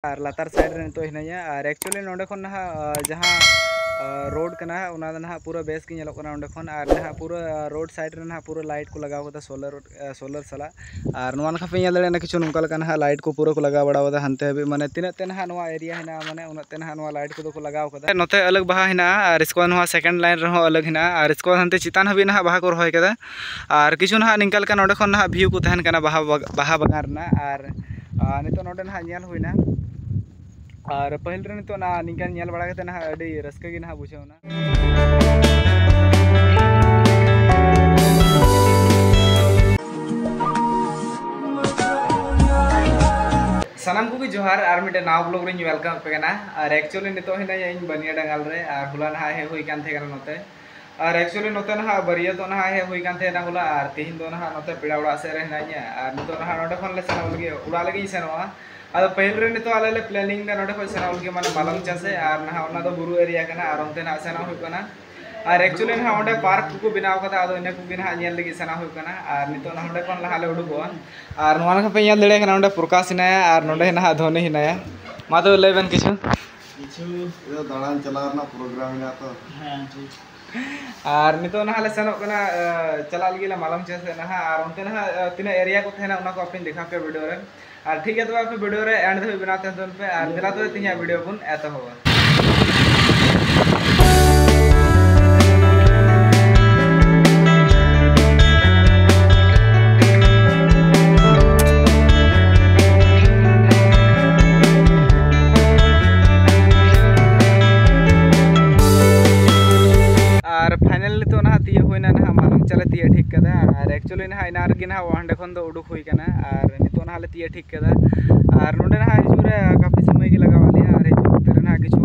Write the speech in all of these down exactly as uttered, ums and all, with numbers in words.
ᱟᱨ ᱞᱟᱛᱟᱨ ᱥᱟᱭᱤᱰ ᱨᱮ ᱱᱤᱛᱚᱜ ᱦᱤᱱᱟᱹᱧᱟ᱾ ᱟᱨ ᱮᱠᱪᱩᱭᱮᱞᱤ ᱱᱚᱸᱰᱮ ᱠᱷᱚᱱ ᱱᱟᱦᱟᱜ, ᱟᱨ ᱡᱟᱦᱟᱸ ᱨᱳᱰ ᱠᱟᱱᱟ, ᱚᱱᱟ ᱫᱚ ᱱᱟᱦᱟᱜ ᱯᱩᱨᱟᱹ ᱵᱮᱥ ᱜᱮ ᱧᱮᱞᱚᱜ ᱠᱟᱱᱟ ᱚᱸᱰᱮ ᱠᱷᱚᱱ᱾ ᱟᱨ ᱱᱟᱦᱟᱜ ᱯᱩᱨᱟᱹ ᱨᱳᱰ ᱥᱟᱭᱤᱰ ᱨᱮ ᱱᱟᱦᱟᱜ ᱯᱩᱨᱟᱹ ᱞᱟᱭᱤᱴ ᱠᱚ ᱞᱟᱜᱟᱣ ᱠᱟᱫᱟ, ᱥᱳᱞᱟᱨ ᱥᱳᱞᱟᱨ ᱥᱟᱞᱟᱜ᱾ ᱟᱨ ᱱᱚᱣᱟ ᱱᱟᱠᱷᱟ ᱯᱮ ᱧᱮᱞ ᱫᱟᱲᱮᱭᱟᱜᱼᱟ, ᱠᱤᱪᱷᱩ ᱱᱚᱝᱠᱟ ᱞᱮᱠᱟ ᱱᱟᱦᱟᱜ ᱞᱟᱭᱤᱴ ᱠᱚ ᱯᱩᱨᱟᱹ ᱠᱚ ᱞᱟᱜᱟᱣ ᱵᱟᱲᱟ ᱠᱟᱫᱟ ᱦᱟᱱᱛᱮ ᱦᱟᱹᱵᱤᱡ, ᱢᱟᱱᱮ ᱛᱤᱱᱟᱹᱜ ᱛᱮ ᱱᱟᱦᱟᱜ ᱱᱚᱣᱟ ᱮᱨᱤᱭᱟ ᱦᱮᱱᱟᱜᱼᱟ, ᱢᱟᱱᱮ ᱩᱱᱟᱹᱜ ᱛᱮ ᱱᱟᱦᱟᱜ ᱱᱚᱣᱟ ᱞᱟᱭᱤᱴ ᱠᱚᱫᱚ ᱠᱚ ᱞᱟᱜᱟᱣ ᱠᱟᱫᱟ᱾ ᱱᱚᱛᱮ ᱟᱞᱟᱜᱽ ᱵᱟᱦᱟ ᱦᱮᱱᱟᱜᱼᱟ, ᱟᱨ ᱤᱥᱠᱮ ᱵᱟᱫ ᱱᱚᱣᱟ ᱥᱮᱠᱮᱱᱰ ᱞᱟᱭᱤᱱ ᱨᱮᱦᱚᱸ ᱟᱞᱟᱜᱽ ᱦᱮᱱᱟᱜᱼᱟ, ᱟᱨ ᱤᱥᱠᱮ ᱵᱟᱫ ᱦᱟᱱᱛᱮ ᱪᱮᱛᱟᱱ ᱦᱟᱹᱵᱤᱡ ᱱᱟᱦᱟᱜ ᱵᱟᱦᱟ ᱠᱚ ᱨᱚᱦᱚᱭ ᱠᱟᱫᱟ᱾ ᱟᱨ ᱠᱤᱪᱷᱩ ᱱᱟᱦᱟᱜ ᱱᱤᱝᱠᱟ ᱞᱮᱠᱟ ᱱᱚᱸᱰᱮ ᱠᱷᱚᱱ ᱱᱟᱦᱟᱜ ᱵᱷᱤᱭᱩ ᱠᱚ ᱛᱟᱦᱮᱱ ᱠᱟᱱᱟ ᱵᱟᱦᱟ ᱵᱟᱜ-, ᱵᱟᱦᱟ ᱵᱟᱜᱟᱱ ᱨᱮᱱᱟᱜ᱾ ᱟᱨ, ᱟᱨ ᱱᱤᱛᱚᱜ ᱱᱚᱸᱰᱮ ᱱᱟᱦᱟᱜ ᱧᱮᱞ ᱦᱩᱭᱱᱟ᱾ ᱟᱨ ᱯᱟᱹᱦᱤᱞ ᱨᱮ ᱱᱤᱛᱚᱜ ᱱᱟᱦᱟᱜ ᱱᱤᱝᱠᱟᱹ ᱧᱮᱞ ᱵᱟᱲᱟ ᱠᱟᱛᱮ ᱱᱟᱦᱟᱜ ᱟᱹᱰᱤ ᱨᱟᱹᱥᱠᱟᱹ ᱜᱮ ᱱᱟᱦᱟᱜ ᱵᱩᱡᱷᱟᱹᱣ ᱮᱱᱟ᱾ ᱥᱟᱱᱟᱢ ᱠᱚᱜᱮ ᱡᱚᱦᱟᱨ, ᱟᱨ ᱢᱤᱫᱴᱮᱱ ᱱᱟᱣᱟ ᱵᱞᱚᱜ ᱨᱤᱧ ᱣᱮᱞᱠᱟᱢ ᱟᱯᱮ ᱠᱟᱱᱟ᱾ ᱟᱨ ᱮᱠᱪᱩᱭᱮᱞᱤ ᱱᱤᱛᱚᱜ ᱦᱤᱱᱟᱹᱧᱟ ᱤᱧ ᱵᱟᱹᱱᱤᱭᱟᱹ ᱰᱟᱸᱜᱟᱞ ᱨᱮ, ᱟᱨ ᱦᱚᱞᱟ ᱱᱟᱦᱟᱜ ᱦᱮᱡ ᱦᱩᱭ ᱠᱟᱱ ᱛᱟᱦᱮᱸ ᱠᱟᱱᱟ ᱱᱚᱛᱮ᱾ ᱟᱨ ᱮᱠᱪᱩᱭᱮᱞᱤ ᱱᱚᱛᱮ ᱱᱟᱦᱟᱜ ᱵᱟᱹᱨᱭᱟᱹᱛᱚᱜ ᱱᱟᱦᱟᱜ ᱦᱮᱡ ᱦᱩᱭ ᱠᱟᱱ ᱛᱟᱦᱮᱸ ᱠᱟᱱᱟ ᱦᱚᱞᱟ, ᱟᱨ ᱛᱤᱦᱤᱧ ᱫᱚ ᱱᱟᱦᱟᱜ ᱱᱚᱛᱮ ᱯᱮᱲᱟ ᱚᱲᱟᱜ ᱥᱮᱫ ᱨᱮ ᱦᱤᱱᱟᱹᱧᱟ᱾ ᱟᱨ ᱱᱤᱛᱚᱜ ᱱᱟᱦᱟᱜ ᱱᱚᱸᱰᱮ ᱠᱷᱚᱱ ᱞᱮ ᱥᱮᱱᱚᱜ ᱞᱟᱹᱜᱤᱫ, ᱚᱲᱟᱜ ᱞᱟᱹᱜᱤᱫ ᱤᱧ ᱥᱮᱱᱚᱜᱼᱟ᱾ ᱟᱫᱚ ᱯᱟᱹᱦᱤᱞ ᱨᱮ ᱱᱤᱛᱚᱜ ᱟᱞᱮ ᱞᱮ ᱯᱞᱮᱱᱤᱝ ᱫᱟ ᱱᱚᱸᱰᱮ ᱠᱷᱚᱱ ᱥᱮᱱᱚᱜ ᱞᱟᱹᱜᱤᱫ, ᱢᱟᱱᱮ ᱢᱟᱞᱚᱝ ᱪᱟ ᱥᱮᱫ, ᱟᱨ ᱱᱟᱦᱟᱜ ᱚᱱᱟ ᱫᱚ ᱵᱩᱨᱩ ᱮᱨᱤᱭᱟ ᱠᱟᱱᱟ, ᱟᱨ ᱚᱱᱛᱮ ᱱᱟᱦᱟᱜ ᱥᱮᱱᱚᱜ ᱦᱩᱭᱩᱜ ᱠᱟᱱᱟ᱾ ᱟᱨ ᱮᱠᱪᱩᱭᱮᱞᱤ ᱱᱟᱦᱟᱜ ᱚᱸᱰᱮ ᱯᱟᱨᱠ ᱠᱚᱠᱚ ᱵᱮᱱᱟᱣ ᱠᱟᱫᱟ, ᱟᱫᱚ ᱤᱱᱟᱹ ᱠᱚᱜᱮ ᱱᱟᱦᱟᱜ ᱧᱮᱞ ᱞᱟᱹᱜᱤᱫ ᱥᱮᱱᱚᱜ ᱦᱩᱭᱩᱜ ᱠᱟᱱᱟ᱾ ᱟᱨ ᱱᱤᱛᱚᱜ ᱱᱟᱦᱟᱜ ᱚᱸᱰᱮ ᱠᱷᱚᱱ ᱞᱟᱦᱟ ᱞᱮ ᱩᱰᱩᱠᱚᱜᱼᱟ᱾ ᱟᱨ ᱱᱚᱣᱟ ᱱᱟᱠᱷᱟ ᱯᱮ ᱧᱮᱞ ᱫᱟᱲᱮᱭᱟᱜ ᱠᱟᱱᱟ, ᱚᱸᱰᱮ ᱯᱨᱚᱠᱟᱥ ᱦᱮᱱᱟᱭᱟ ᱟᱨ ᱱᱚᱸᱰᱮ ᱱᱟᱦᱟᱜ ᱫᱷᱚᱱᱤ ᱦᱮᱱᱟᱭᱟ᱾ ᱢᱟ ᱛᱚᱵᱮ ᱞᱟᱹᱭ ᱵᱮᱱ ᱠᱤᱪᱷᱩ᱾ ᱠᱤᱪᱷᱩ ᱤᱭᱟᱹ ᱫᱟᱬᱟᱱ ᱪᱟᱞᱟᱣ ᱨᱮᱱᱟᱜ ᱯᱨᱳᱜᱨᱟᱢ ᱢᱮᱱᱟᱜᱼᱟ ᱛᱚ᱾ ᱦᱮᱸ, ᱴᱷᱤᱠ᱾ ᱟᱨ ᱱᱤᱛᱚᱜ ᱱᱟᱦᱟᱜ ᱞᱮ ᱥᱮᱱᱚᱜ ᱠᱟᱱᱟ, ᱟᱸ, ᱪᱟᱞᱟᱜ ᱞᱟᱹᱜᱤᱫ ᱞᱮ ᱢᱟᱞᱚᱢ ᱪᱟ ᱥᱮᱫ ᱱᱟᱦᱟᱜ᱾ ᱟᱨ ᱚᱱᱛᱮ ᱱᱟᱦᱟᱜ, ᱟᱸ, ᱛᱤᱱᱟᱹᱜ ᱮᱨᱤᱭᱟ ᱠᱚ ᱛᱟᱦᱮᱱᱟ, ᱚᱱᱟ ᱠᱚ ᱟᱯᱮᱧ ᱫᱮᱠᱷᱟᱣ ᱯᱮᱭᱟ ᱵᱷᱤᱰᱤᱭᱳ ᱨᱮ᱾ ᱟᱨ ᱴᱷᱤᱠ ᱜᱮᱭᱟ, ᱛᱚᱵᱮ ᱟᱯᱮ ᱵᱷᱤᱰᱤᱭᱳ ᱨᱮ ᱮᱱᱰ ᱫᱷᱟᱹᱵᱤᱡ ᱵᱮᱱᱟᱣ ᱛᱟᱦᱮᱱ ᱛᱟᱵᱚᱱ ᱯᱮ᱾ ᱟᱨ ᱫᱮᱞᱟ ᱛᱚᱵᱮ ᱛᱮᱦᱮᱧᱟᱜ ᱵᱷᱤᱰᱤᱭᱳ ᱵᱚᱱ ᱮᱛᱚᱦᱚᱵᱟ᱾ ᱟᱨ ᱯᱷᱟᱭᱱᱟᱞ ᱱᱤᱛᱚᱜ ᱱᱟᱦᱟᱜ ᱛᱤᱭᱳᱜ ᱦᱩᱭᱱᱟ ᱱᱟᱦᱟᱜ, ᱢᱟᱞᱚᱝ ᱪᱟ ᱞᱮ ᱛᱤᱭᱳᱜ ᱴᱷᱤᱠ ᱠᱟᱫᱟ᱾ ᱟᱨ ᱮᱠᱪᱩᱭᱮᱞᱤ ᱱᱟᱦᱟᱜ ᱮᱱᱟᱝ ᱨᱮᱜᱮ ᱱᱟᱦᱟᱜ ᱦᱟᱸᱰᱮ ᱠᱷᱚᱱ ᱫᱚ ᱩᱰᱩᱠ ᱦᱩᱭ ᱠᱟᱱᱟ, ᱟᱨ ᱱᱤᱛᱚᱜ ᱱᱟᱦᱟᱜ ᱞᱮ ᱛᱤᱭᱳᱜ ᱴᱷᱤᱠ ᱠᱟᱫᱟ᱾ ᱟᱨ ᱱᱚᱸᱰᱮ ᱱᱟᱦᱟᱜ ᱦᱤᱡᱩᱜ ᱨᱮ ᱠᱟᱯᱷᱤ ᱥᱚᱢᱚᱭ ᱜᱮ ᱞᱟᱜᱟᱣ ᱟᱞᱮᱭᱟ, ᱟᱨ ᱦᱤᱡᱩᱜ ᱚᱠᱛᱮ ᱨᱮ ᱱᱟᱦᱟᱜ ᱠᱤᱪᱷᱩ,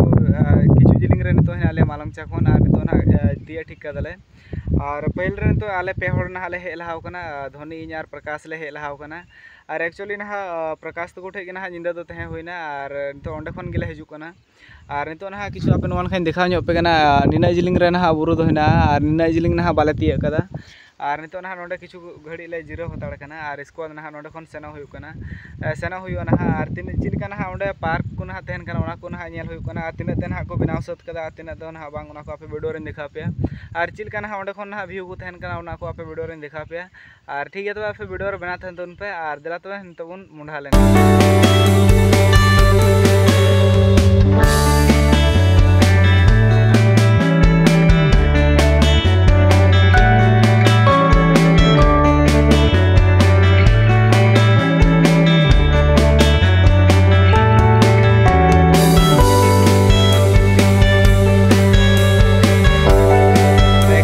ᱟᱨ ᱠᱤᱪᱷᱩ ᱡᱤᱞᱤᱧ ᱨᱮ ᱱᱤᱛᱚᱜ ᱦᱮᱱᱟᱜ ᱞᱮᱭᱟ ᱢᱟᱞᱚᱝ ᱪᱟ ᱠᱷᱚᱱ, ᱟᱨ ᱱᱤᱛᱚᱜ ᱱᱟᱦᱟᱜ, ᱟᱨ ᱛᱤᱭᱳᱜ ᱴᱷᱤᱠ ᱠᱟᱫᱟᱞᱮ᱾ ᱟᱨ ᱯᱟᱹᱦᱤᱞ ᱨᱮ ᱱᱤᱛᱚᱜ ᱟᱞᱮ ᱯᱮ ᱦᱚᱲ ᱱᱟᱦᱟᱜ ᱞᱮ ᱦᱮᱡ ᱞᱟᱦᱟᱣ ᱠᱟᱱᱟ, ᱫᱷᱚᱱᱤ, ᱤᱧ ᱟᱨ ᱯᱨᱚᱠᱟᱥ ᱞᱮ ᱦᱮᱡ ᱞᱟᱦᱟᱣ ᱠᱟᱱᱟ᱾ ᱟᱨ ᱮᱠᱪᱩᱭᱮᱞᱤ ᱱᱟᱦᱟᱜ, ᱟᱨ ᱯᱨᱚᱠᱟᱥ ᱛᱟᱠᱚ ᱴᱷᱮᱡ ᱜᱮ ᱱᱟᱦᱟᱜ ᱧᱤᱫᱟᱹ ᱫᱚ ᱛᱟᱦᱮᱸ ᱦᱩᱭᱱᱟ, ᱟᱨ ᱱᱤᱛᱚᱜ ᱚᱸᱰᱮ ᱠᱷᱚᱱ ᱜᱮᱞᱮ ᱦᱤᱡᱩᱜ ᱠᱟᱱᱟ᱾ ᱟᱨ ᱱᱤᱛᱚᱜ ᱱᱟᱦᱟᱜ ᱠᱤᱪᱷᱩ ᱟᱯᱮ ᱱᱚᱣᱟ ᱱᱟᱠᱷᱟᱧ ᱫᱮᱠᱷᱟᱣ ᱧᱚᱜ ᱯᱮ ᱠᱟᱱᱟ, ᱱᱤᱱᱟᱹᱜ ᱡᱤᱞᱤᱧ ᱨᱮ ᱱᱟᱦᱟᱜ ᱵᱩᱨᱩ ᱫᱚ ᱦᱮᱱᱟᱜᱼᱟ, ᱟᱨ ᱱᱤᱱᱟᱹᱜ ᱡᱤᱞᱤᱧ ᱱᱟᱦᱟᱜ ᱵᱟᱞᱮ ᱛᱤᱭᱟᱹᱜ ᱠᱟᱫᱟ᱾ ᱟᱨ ᱱᱤᱛᱚᱜ ᱱᱟᱦᱟᱜ ᱱᱚᱰᱮ ᱠᱤᱪᱷᱩ ᱜᱷᱟᱹᱲᱤᱡ ᱞᱮ ᱡᱤᱨᱟᱹᱣ ᱦᱟᱛᱟᱲ ᱠᱟᱱᱟ, ᱟᱨ ᱤᱥᱠᱮ ᱵᱟᱫᱽ ᱱᱟᱦᱟᱜ ᱱᱚᱰᱮ ᱠᱷᱚᱱ ᱥᱮᱱᱚᱜ ᱦᱩᱭᱩᱜ ᱠᱟᱱᱟ᱾ ᱮ, ᱥᱮᱱᱚᱜ ᱦᱩᱭᱩᱜᱼᱟ ᱱᱟᱦᱟᱜ, ᱟᱨ ᱛᱤᱱᱟᱹᱜ, ᱪᱮᱫ ᱞᱮᱠᱟ ᱱᱟᱦᱟᱜ ᱚᱸᱰᱮ ᱯᱟᱨᱠ ᱠᱚ ᱱᱟᱦᱟᱜ ᱛᱟᱦᱮᱱ ᱠᱟᱱᱟ, ᱚᱱᱟ ᱠᱚ ᱱᱟᱦᱟᱜ ᱧᱮᱞ ᱦᱩᱭᱩᱜ ᱠᱟᱱᱟ, ᱟᱨ ᱛᱤᱱᱟᱹᱜ ᱛᱮ ᱱᱟᱦᱟᱜ ᱠᱚ ᱵᱮᱱᱟᱣ ᱥᱟᱹᱛ ᱠᱟᱫᱟ ᱟᱨ ᱛᱤᱱᱟᱹᱜ ᱫᱚ ᱱᱟᱦᱟᱜ ᱵᱟᱝ, ᱚᱱᱟ ᱠᱚ ᱟᱯᱮ ᱵᱷᱤᱰᱤᱭᱳ ᱨᱤᱧ ᱫᱮᱠᱷᱟᱣ ᱯᱮᱭᱟ᱾ ᱟᱨ ᱪᱮᱫ ᱞᱮᱠᱟ ᱱᱟᱦᱟᱜ ᱚᱸᱰᱮ ᱠᱷᱚᱱ ᱱᱟᱦᱟᱜ ᱵᱷᱤᱭᱩ ᱠᱚ ᱛᱟᱦᱮᱱ ᱠᱟᱱᱟ, ᱚᱱᱟ ᱠᱚ ᱟᱯᱮ ᱵᱷᱤᱰᱤᱭᱳ ᱨᱤᱧ ᱫᱮᱠᱷᱟᱣ ᱯᱮᱭᱟ᱾ ᱟᱨ ᱴᱷᱤᱠ ᱜᱮᱭᱟ, ᱛᱚᱵᱮ ᱟᱯᱮ ᱵᱷᱤᱰᱤᱭᱳ ᱨᱮ ᱵᱮᱱᱟᱣ ᱛᱟᱦᱮᱱ ᱛᱟᱵᱚᱱ ᱯᱮ, ᱟᱨ ᱫᱮᱞᱟ ᱛᱚᱵᱮ ᱱᱤᱛᱚᱜ ᱵᱚᱱ ᱢᱚᱸᱰᱷᱟ ᱞᱮᱱ᱾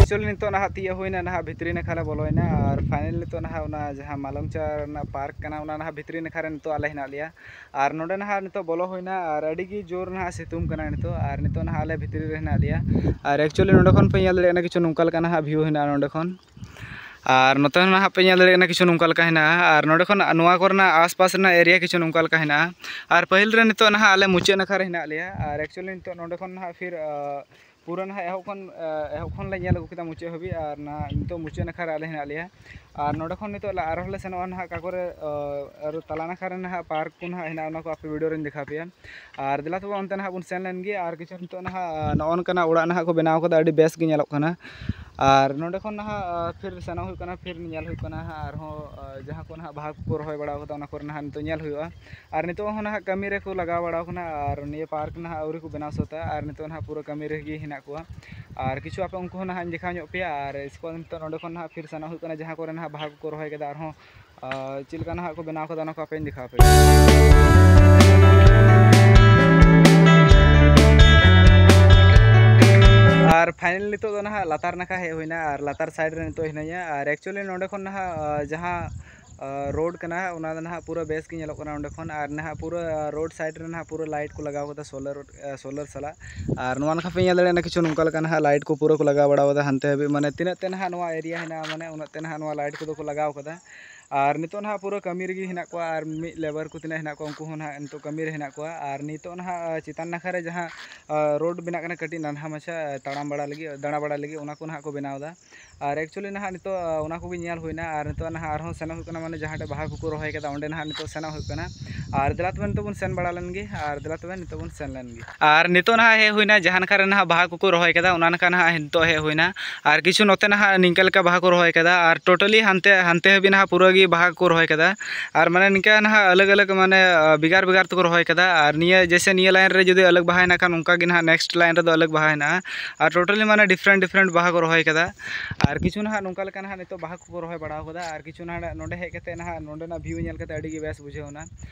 Actually ᱱᱤᱛᱚᱜ ᱱᱟᱦᱟᱜ ᱛᱤᱭᱳᱜ ᱦᱩᱭᱱᱟ, ᱱᱟᱦᱟᱜ ᱵᱷᱤᱛᱨᱤ ᱱᱟᱠᱷᱟ ᱞᱮ ᱵᱚᱞᱚᱭᱮᱱᱟ, ᱟᱨ ᱯᱷᱟᱭᱱᱟᱞ ᱱᱤᱛᱚᱜ ᱱᱟᱦᱟᱜ ᱚᱱᱟ ᱡᱟᱦᱟᱸ ᱢᱟᱞᱚᱝᱪᱟ ᱨᱮᱱᱟᱜ ᱯᱟᱨᱠ ᱠᱟᱱᱟ, ᱚᱱᱟ ᱱᱟᱦᱟᱜ ᱵᱷᱤᱛᱨᱤ ᱱᱟᱠᱷᱟ ᱨᱮ ᱱᱤᱛᱚᱜ ᱟᱞᱮ ᱦᱮᱱᱟᱜ ᱞᱮᱭᱟ᱾ ᱟᱨ ᱱᱚᱰᱮ ᱱᱟᱦᱟᱜ ᱱᱤᱛᱚᱜ ᱵᱚᱞᱚ ᱦᱩᱭᱱᱟ, ᱟᱨ ᱟᱹᱰᱤ ᱜᱮ ᱡᱳᱨ ᱱᱟᱦᱟᱜ ᱥᱤᱛᱩᱝ ᱠᱟᱱᱟ ᱱᱤᱛᱚᱜ, ᱟᱨ ᱱᱤᱛᱚᱜ ᱱᱟᱦᱟᱜ ᱟᱞᱮ ᱵᱷᱤᱛᱨᱤ ᱨᱮ ᱦᱮᱱᱟᱜ ᱞᱮᱭᱟ᱾ ᱟᱨ actually ᱱᱚᱰᱮ ᱠᱷᱚᱱ ᱯᱮ ᱧᱮᱞ ᱫᱟᱲᱮᱭᱟᱜ ᱠᱟᱱᱟ, ᱠᱤᱪᱷᱩ ᱱᱚᱝᱠᱟ ᱞᱮᱠᱟ ᱱᱟᱦᱟᱜ ᱵᱷᱤᱭᱩ ᱦᱮᱱᱟᱜᱼᱟ ᱱᱚᱰᱮ ᱠᱷᱚᱱ᱾ ᱟᱨ ᱱᱚᱛᱮ ᱦᱚᱸ ᱱᱟᱦᱟᱜ ᱯᱮ ᱧᱮᱞ ᱫᱟᱲᱮᱭᱟᱜ ᱠᱟᱱᱟ, ᱠᱤᱪᱷᱩ ᱱᱚᱝᱠᱟ ᱞᱮᱠᱟ ᱦᱮᱱᱟᱜᱼᱟ᱾ ᱟᱨ ᱱᱚᱰᱮ ᱠᱷᱚᱱ ᱱᱚᱣᱟ ᱠᱚᱨᱮᱱᱟᱜ ᱟᱥᱯᱟᱥ ᱨᱮᱱᱟᱜ ᱮᱨᱤᱭᱟ ᱠᱤᱪᱷᱩ ᱱᱚᱝᱠᱟ ᱞᱮᱠᱟ ᱦᱮᱱᱟᱜᱼᱟ᱾ ᱟᱨ ᱯᱟᱹᱦᱤᱞ ᱨᱮ ᱱᱤᱛᱚᱜ ᱱᱟᱦᱟᱜ ᱟᱞᱮ ᱢᱩᱪᱟᱹᱫ ᱱᱟᱠᱷᱟ ᱨᱮ ᱦᱮᱱᱟᱜ ᱞᱮᱭᱟ᱾ ᱟᱨ actually ᱱᱤᱛᱚᱜ ᱱᱚᱰᱮ ᱠᱷᱚᱱ ᱱᱟᱦᱟᱜ ᱯᱷᱤᱨ, ᱟ, ᱯᱩᱨᱟᱹ ᱱᱟᱦᱟᱜ ᱮᱦᱚᱵ ᱠᱷᱚᱱ, ᱟ, ᱮᱦᱚᱵ ᱠᱷᱚᱱ ᱞᱮ ᱧᱮᱞ ᱟᱹᱜᱩ ᱠᱮᱫᱟ ᱢᱩᱪᱟᱹᱫ ᱦᱟᱹᱵᱤᱡ᱾ ᱟᱨ ᱱᱟᱦᱟᱜ ᱱᱤᱛᱚᱜ ᱢᱩᱪᱟᱹᱫ ᱱᱟᱠᱷᱟ ᱨᱮ ᱟᱞᱮ ᱦᱮᱱᱟᱜ ᱞᱮᱭᱟ᱾ ᱟᱨ ᱱᱚᱰᱮ ᱠᱷᱚᱱ ᱱᱤᱛᱚᱜ ᱞᱮ ᱟᱨᱦᱚᱸ ᱞᱮ ᱥᱮᱱᱚᱜᱼᱟ ᱱᱟᱦᱟᱜ ᱚᱠᱟ ᱠᱚᱨᱮ, ᱟ, ᱟᱨ ᱛᱟᱞᱟ ᱱᱟᱠᱷᱟ ᱨᱮ ᱱᱟᱦᱟᱜ ᱯᱟᱨᱠ ᱠᱚ ᱱᱟᱦᱟᱜ ᱦᱮᱱᱟᱜᱼᱟ, ᱚᱱᱟ ᱠᱚ ᱟᱯᱮ ᱵᱷᱤᱰᱤᱭᱳ ᱨᱤᱧ ᱫᱮᱠᱷᱟᱣ ᱯᱮᱭᱟ᱾ ᱟᱨ ᱫᱮᱞᱟ ᱛᱚᱵᱮ ᱚᱱᱛᱮ ᱱᱟᱦᱟᱜ ᱵᱚᱱ ᱥᱮᱱ ᱞᱮᱱ ᱜᱮ᱾ ᱟᱨ ᱠᱤᱪᱷᱩ ᱱᱤᱛᱚᱜ ᱱᱟᱦᱟᱜ, ᱟ, ᱱᱚᱜᱼᱚ ᱱᱚᱝᱠᱟᱱᱟᱜ ᱚᱲᱟᱜ ᱱᱟᱦᱟᱜ ᱠᱚ ᱵᱮᱱᱟᱣ ᱠᱟᱫᱟ, ᱟᱹᱰᱤ ᱵᱮᱥ ᱜᱮ ᱧᱮᱞᱚᱜ ᱠᱟᱱᱟ᱾ ᱟᱨ ᱱᱚᱰᱮ ᱠᱷᱚᱱ ᱱᱟᱦᱟᱜ, ᱟ, ᱯᱷᱤᱨ ᱥᱮᱱᱚᱜ ᱦᱩᱭᱩᱜ ᱠᱟᱱᱟ, ᱯᱷᱤᱨ ᱧᱮᱞ ᱦᱩᱭᱩᱜ ᱠᱟᱱᱟ ᱦᱟᱸᱜ ᱟᱨᱦᱚᱸ, ᱟ, ᱡᱟᱦᱟᱸ ᱠᱚ ᱱᱟᱦᱟᱜ ᱵᱟᱦᱟ ᱠᱚᱠᱚ ᱨᱚᱦᱚᱭ ᱵᱟᱲᱟ ᱠᱟᱫᱟ, ᱚᱱᱟ ᱠᱚᱨᱮ ᱱᱟᱦᱟᱜ ᱱᱤᱛᱚᱜ ᱧᱮᱞ ᱦᱩᱭᱩᱜᱼᱟ᱾ ᱟᱨ ᱱᱤᱛᱚᱜ ᱦᱚᱸ ᱱᱟᱦᱟᱜ ᱠᱟᱹᱢᱤ ᱨᱮᱠᱚ ᱞᱟᱜᱟᱣ ᱵᱟᱲᱟᱣ ᱠᱟᱱᱟ, ᱟᱨ ᱱᱤᱭᱟᱹ ᱯᱟᱨᱠ ᱱᱟᱦᱟᱜ ᱟᱹᱣᱨᱤ ᱠᱚ ᱵᱮᱱᱟᱣ ᱥᱟᱹᱛᱟ, ᱟᱨ ᱱᱤᱛᱚᱜ ᱱᱟᱦᱟᱜ ᱯᱩᱨᱟᱹ ᱠᱟᱹᱢᱤ ᱨᱮᱜᱮ ᱦᱮᱱᱟᱜ ᱠᱚᱣᱟ᱾ ᱟᱨ ᱠᱤᱪᱷᱩ ᱟᱯᱮ ᱩᱱᱠᱩ ᱦᱚᱸ ᱱᱟᱦᱟᱜ ᱤᱧ ᱫᱮᱠᱷᱟᱣ ᱧᱚᱜ ᱯᱮᱭᱟ, ᱟᱨ ᱤᱥᱠᱮ ᱵᱟᱫᱽ ᱱᱤᱛᱚᱜ ᱱᱚᱰᱮ ᱠᱷᱚᱱ ᱱᱟᱦᱟᱜ ᱯᱷᱤᱨ ᱥᱮᱱᱚᱜ ᱦᱩᱭᱩᱜ ᱠᱟᱱᱟ, ᱡᱟᱦᱟᱸ ᱠᱚᱨᱮ ᱱᱟᱦᱟᱜ ᱵᱟᱦᱟ ᱠᱚᱠᱚ ᱨᱚᱦᱚᱭ ᱠᱟᱫᱟ, ᱟᱨᱦᱚᱸ, ᱟ, ᱪᱮᱫ ᱞᱮᱠᱟ ᱱᱟᱦᱟᱜ ᱠᱚ ᱵᱮᱱᱟᱣ ᱠᱟᱫᱟ, ᱚᱱᱟ ᱠᱚ ᱟᱯᱮᱧ ᱫᱮᱠᱷᱟᱣ ᱯᱮᱭᱟ᱾ ᱟᱨ ᱯᱷᱟᱭᱱᱟᱞ ᱱᱤᱛᱚᱜ ᱫᱚ ᱱᱟᱦᱟᱜ ᱞᱟᱛᱟᱨ ᱱᱟᱠᱷᱟ ᱦᱮᱡ ᱦᱩᱭᱱᱟ, ᱟᱨ ᱞᱟᱛᱟᱨ ᱥᱟᱭᱤᱰ ᱨᱮ ᱱᱤᱛᱚᱜ ᱦᱤᱱᱟᱹᱧᱟ᱾ ᱟᱨ actually ᱱᱚᱰᱮ ᱠᱷᱚᱱ ᱱᱟᱦᱟᱜ, ᱟ, ᱡᱟᱦᱟᱸ, ᱟ, ᱨᱳᱰ ᱠᱟᱱᱟ, ᱚᱱᱟ ᱫᱚ ᱱᱟᱦᱟᱜ ᱯᱩᱨᱟᱹ ᱵᱮᱥ ᱜᱮ ᱧᱮᱞᱚᱜ ᱠᱟᱱᱟ ᱚᱸᱰᱮ ᱠᱷᱚᱱ᱾ ᱟᱨ ᱱᱟᱦᱟᱜ ᱯᱩᱨᱟᱹ, ᱟ, ᱨᱳᱰ ᱥᱟᱭᱤᱰ ᱨᱮ ᱱᱟᱦᱟᱜ ᱯᱩᱨᱟᱹ ᱞᱟᱭᱤᱴ ᱠᱚ ᱞᱟᱜᱟᱣ ᱠᱟᱫᱟ, ᱥᱳᱞᱟᱨ, ᱟ, ᱥᱳᱞᱟᱨ ᱥᱟᱞᱟᱜ᱾ ᱟᱨ ᱱᱚᱣᱟ ᱱᱟᱠᱷᱟ ᱯᱮ ᱧᱮᱞ ᱫᱟᱲᱮᱭᱟᱜᱼᱟ, ᱠᱤᱪᱷᱩ ᱱᱚᱝᱠᱟ ᱞᱮᱠᱟ ᱱᱟᱦᱟᱜ ᱞᱟᱭᱤᱴ ᱠᱚ ᱯᱩᱨᱟᱹ ᱠᱚ ᱞᱟᱜᱟᱣ ᱵᱟᱲᱟ ᱠᱟᱫᱟ ᱦᱟᱱᱛᱮ ᱦᱟᱹᱵᱤᱡ, ᱢᱟᱱᱮ ᱛᱤᱱᱟᱹᱜ ᱛᱮ ᱱᱟᱦᱟᱜ ᱱᱚᱣᱟ ᱮᱨᱤᱭᱟ ᱦᱮᱱᱟᱜᱼᱟ, ᱢᱟᱱᱮ ᱩᱱᱟᱹᱜ ᱛᱮ ᱱᱟᱦᱟᱜ ᱱᱚᱣᱟ ᱞᱟᱭᱤᱴ ᱠᱚᱫᱚ ᱠᱚ ᱞᱟᱜᱟᱣ ᱠᱟᱫᱟ᱾ ᱟᱨ ᱱᱤᱛᱚᱜ ᱱᱟᱦᱟᱜ ᱯᱩᱨᱟᱹ ᱠᱟᱹᱢᱤ ᱨᱮᱜᱮ ᱦᱮᱱᱟᱜ ᱠᱚᱣᱟ, ᱟᱨ ᱢᱤᱫ ᱞᱮᱵᱟᱨ ᱠᱚ ᱛᱤᱱᱟᱹᱜ ᱦᱮᱱᱟᱜ ᱠᱚᱣᱟ, ᱩᱱᱠᱩ ᱦᱚᱸ ᱱᱟᱦᱟᱜ ᱱᱤᱛᱚᱜ ᱠᱟᱹᱢᱤ ᱨᱮ ᱦᱮᱱᱟᱜ ᱠᱚᱣᱟ᱾ ᱟᱨ ᱱᱤᱛᱚᱜ ᱱᱟᱦᱟᱜ ᱪᱮᱛᱟᱱ ᱱᱟᱠᱷᱟ ᱨᱮ ᱡᱟᱦᱟᱸ ᱨᱳᱰ ᱵᱮᱱᱟᱜ ᱠᱟᱱᱟ, ᱠᱟᱹᱴᱤᱡ ᱱᱟᱱᱦᱟ ᱢᱟᱪᱷᱟ ᱛᱟᱲᱟᱢ ᱵᱟᱲᱟ ᱞᱟᱹᱜᱤᱫ, ᱫᱟᱬᱟ ᱵᱟᱲᱟ ᱞᱟᱹᱜᱤᱫ, ᱚᱱᱟ ᱠᱚ ᱱᱟᱦᱟᱜ ᱠᱚ ᱵᱮᱱᱟᱣ ᱮᱫᱟ᱾ ᱟᱨ actually ᱱᱟᱦᱟᱜ ᱱᱤᱛᱚᱜ ᱚᱱᱟ ᱠᱚᱜᱮ ᱧᱮᱞ ᱦᱩᱭᱱᱟ᱾ ᱟᱨ ᱱᱤᱛᱚᱜ ᱱᱟᱦᱟᱜ ᱟᱨᱦᱚᱸ ᱥᱮᱱᱚᱜ ᱦᱩᱭᱩᱜ ᱠᱟᱱᱟ, ᱢᱟᱱᱮ ᱡᱟᱦᱟᱸ ᱴᱷᱮᱱ ᱵᱟᱦᱟ ᱠᱚᱠᱚ ᱨᱚᱦᱚᱭ ᱠᱟᱫᱟ, ᱚᱸᱰᱮ ᱱᱟᱦᱟᱜ ᱱᱤᱛᱚᱜ ᱥᱮᱱᱚᱜ ᱦᱩᱭᱩᱜ ᱠᱟᱱᱟ᱾ ᱟᱨ ᱫᱮᱞᱟ ᱛᱚᱵᱮ ᱱᱤᱛᱚᱜ ᱵᱚᱱ ᱥᱮᱱ ᱵᱟᱲᱟ ᱞᱮᱱ ᱜᱮ᱾ ᱟᱨ ᱫᱮᱞᱟ ᱛᱚᱵᱮ ᱱᱤᱛᱚᱜ ᱵᱚᱱ ᱥᱮᱱ ᱞᱮᱱ ᱜᱮ᱾ ᱟᱨ ᱱᱤᱛᱚᱜ ᱱᱟᱦᱟᱜ ᱦᱮᱡ ᱦᱩᱭᱱᱟ, ᱡᱟᱦᱟᱸ ᱱᱟᱠᱷᱟ ᱨᱮ ᱱᱟᱦᱟᱜ ᱵᱟᱦᱟ ᱠᱚᱠᱚ ᱨᱚᱦᱚᱭ ᱠᱟᱫᱟ, ᱚᱱᱟ ᱱᱟᱠᱷᱟ ᱱᱟᱦᱟᱜ ᱱᱤᱛᱚᱜ ᱦᱮᱡ ᱦᱩᱭᱱᱟ᱾ ᱟᱨ ᱠᱤᱪᱷᱩ ᱱᱚᱛᱮ ᱱᱟᱦᱟᱜ ᱱᱤᱝᱠᱟ ᱞᱮᱠᱟ ᱵᱟᱦᱟ ᱠᱚ ᱨᱚᱦᱚᱭ ᱠᱟᱫᱟ, ᱟᱨ totally ᱦᱟᱱᱛᱮ, ᱦᱟᱱᱛᱮ ᱦᱟᱹᱵᱤᱡ ᱱᱟᱦᱟᱜ ᱯᱩᱨᱟᱹ ᱜᱮ ᱵᱟᱦᱟ ᱠᱚ ᱨᱚᱦᱚᱭ ᱠᱟᱫᱟ᱾ ᱟᱨ ᱢᱟᱱᱮ ᱱᱤᱝᱠᱟ ᱱᱟᱦᱟᱜ ᱟᱞᱟᱜᱽ ᱟᱞᱟᱜᱽ, ᱢᱟᱱᱮ ᱵᱷᱮᱜᱟᱨ ᱵᱷᱮᱜᱟᱨ ᱛᱮᱠᱚ ᱨᱚᱦᱚᱭ ᱠᱟᱫᱟ᱾ ᱟᱨ ᱱᱤᱭᱟᱹ ᱡᱮᱭᱥᱮ ᱱᱤᱭᱟᱹ line ᱨᱮ ᱡᱩᱫᱤ ᱟᱞᱟᱜᱽ ᱵᱟᱦᱟ ᱦᱮᱱᱟᱜ ᱠᱷᱟᱱ, ᱚᱱᱠᱟ ᱜᱮ ᱱᱟᱦᱟᱜ next line ᱨᱮᱫᱚ ᱟᱞᱟᱜᱽ ᱵᱟᱦᱟ ᱦᱮᱱᱟᱜᱼᱟ᱾ ᱟᱨ totally ᱢᱟᱱᱮ different different ᱵᱟᱦᱟ ᱠᱚ ᱨᱚᱦᱚᱭ ᱠᱟᱫᱟ᱾ ᱟᱨ ᱠᱤᱪᱷᱩ ᱱᱟᱦᱟᱜ ᱱᱚᱝᱠᱟ ᱞᱮᱠᱟ ᱱᱟᱦᱟᱜ ᱱᱤᱛᱚᱜ ᱵᱟᱦᱟ ᱠᱚᱠᱚ ᱨᱚᱦᱚᱭ ᱵᱟᱲᱟᱣ ᱠᱟᱫᱟ᱾ ᱟᱨ ᱠᱤᱪᱷᱩ ᱱᱟᱦᱟᱜ ᱱᱚᱰᱮ ᱦᱮᱡ ᱠᱟᱛᱮ ᱱᱟᱦᱟᱜ ᱱᱚᱰᱮᱱᱟᱜ view ᱧᱮᱞ ᱠᱟᱛᱮ ᱟᱹᱰᱤ ᱜᱮ ᱵᱮᱥ ᱵᱩᱡᱷᱟᱹᱣ ᱮᱱᱟ᱾